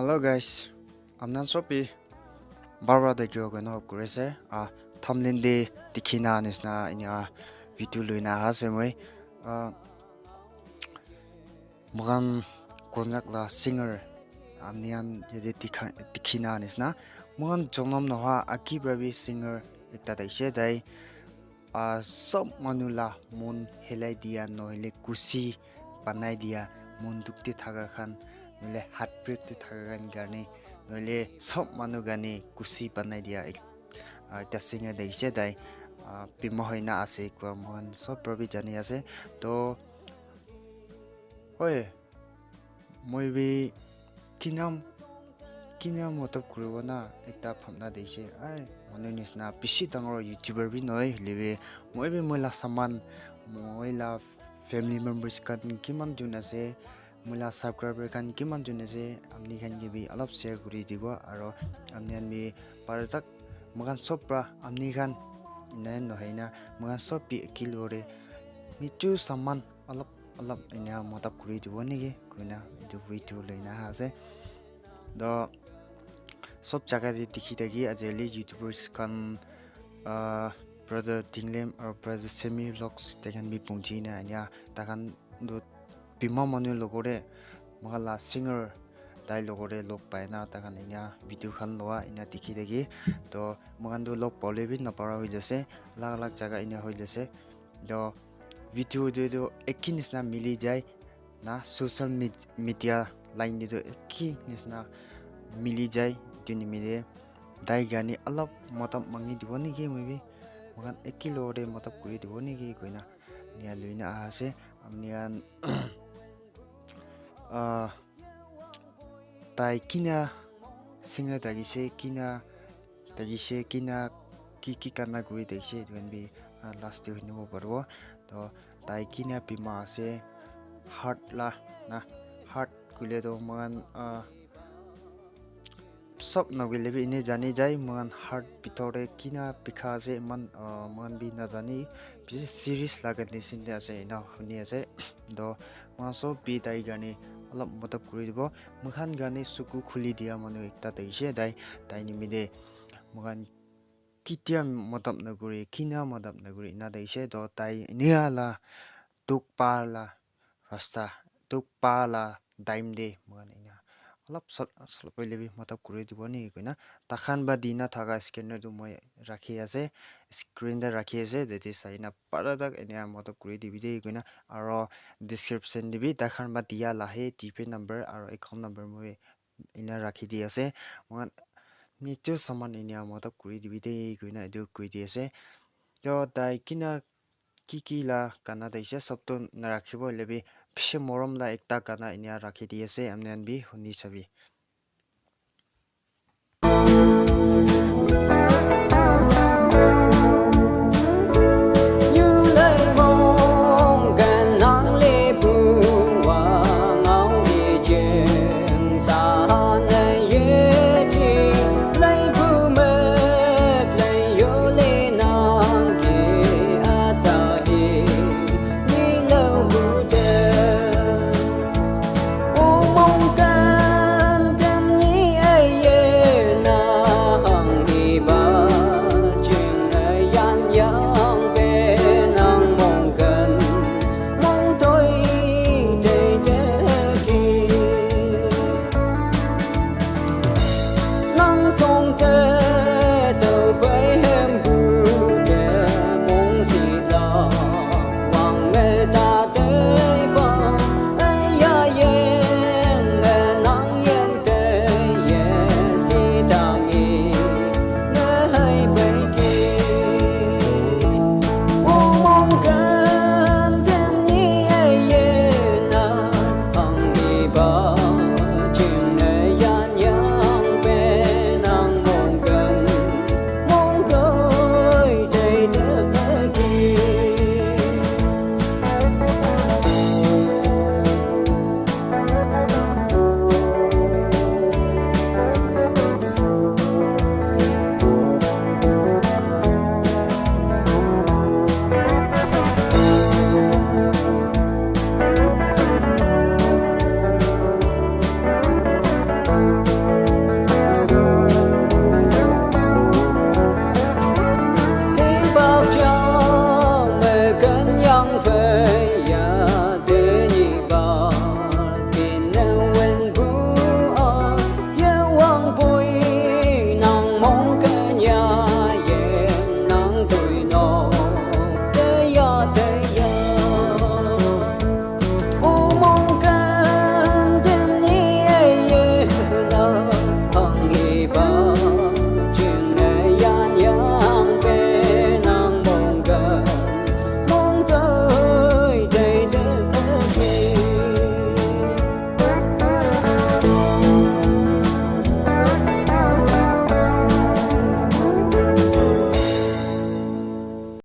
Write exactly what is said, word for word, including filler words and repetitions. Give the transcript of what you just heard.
Hello guys, apni khan sob bi bhal para thakibo koina hope kuri ase. Ah, thumbnail te dikhi na nisna enia video loi na aha ase moi. Ah, moikhan Konyak la singer apni khan yate dikha, dikhi na nisna. Moikhan jonom nohoa agi para bi singer ekta thakishe tai. Ah, sob manu la mon hilai dia, nohoile khushi banai dia, mon dukh te thaka khan, nohoile heartbreak te thaka khan karne, nohoile sob manu karne khushi banai dia ek-, ah, ekta singer thakishe tai, ah, Pima Hoina ase koa moikhan sob para bi jani ase. To, hoi, moi bi kinam, kinam matlab kuribo na ekta bhabna thakishe. Ai, manu nisna bishi dangor YouTuber bi nohoi, hoile bi moi bi moi la saman, moi la family members khan kiman jun ase, moi la subscriber khan kiman jun ase, apni khan ke bi olop share kuri dibo, aro apni khan bi para tak moikhan sob para apni khan ena nohoi na moikhan sob bi eki logore nichu saman olop olop ena matlab kuri dibo niki koina etu video loi na aha ase. To sob jaga te dikhi thaki ajikali YouTubers khan, ah, brother Tinglem aro brother Semi Vlogs tai khan bi punchi na enia tai khan tu Pima manu logot te moikhan la singer tai logot te log pai na tai khan enia video khan loa enia dikhi thaki. To moikhan tu log pabole bi napara hoi jase, alag alag jaga enia hoi jase. To video te tu eki nisna mili jai na, social med-, media line te tu eki nisna mili jai. Etu nimite tai karne olop matlab mangi dibo niki, moi bi moikhan eki logore matlab kuri dibo niki koina enia loi na aha ase. Apni khan, ah, tai kina singer thakishe, kina thakishe, kina ki ki gana kuri thakishe, etu khan bi, ah, last te hunibo paribo. To tai kina Pima ase, heart la na, heart koile to moikhan, ah, sob nahoile bi ene jani jai, moikhan heart bitor te kina bikha ase, eman, ah, moikhan bi najani, bishi serious laga nisina te ase, ena huni ase. To moikhan sob bi tai karne olop matlab kuri dibo. Moikhan karne suku khuli dia manu ekta thakishe tai, tai nimite moikhan ketia matlab nakuri, kina matlab nakuri ena thakishe. To tai enia la dukh pa la rasta, dukh pa la time te moikhan enia olop sot, sot hoile bi matlab kuri dibo niki koina. Takhan para dina thaka scanner tu moi rakhi ase, screen te rakhi ase, tate sai na para tak enia matlab kuri dibi de koina. Aro description te bi takhan para dia la he GPay number aro account number moi enia rakhi di ase. Moikhan nichu saman enia matlab kuri dibi de koina etu koi di ase. To tai kina ki ki la gana thakishe sob tu narakhibo, hoile bi bishi morom la ekta gana enia rakhi di ase, apni khan bi huni sabi.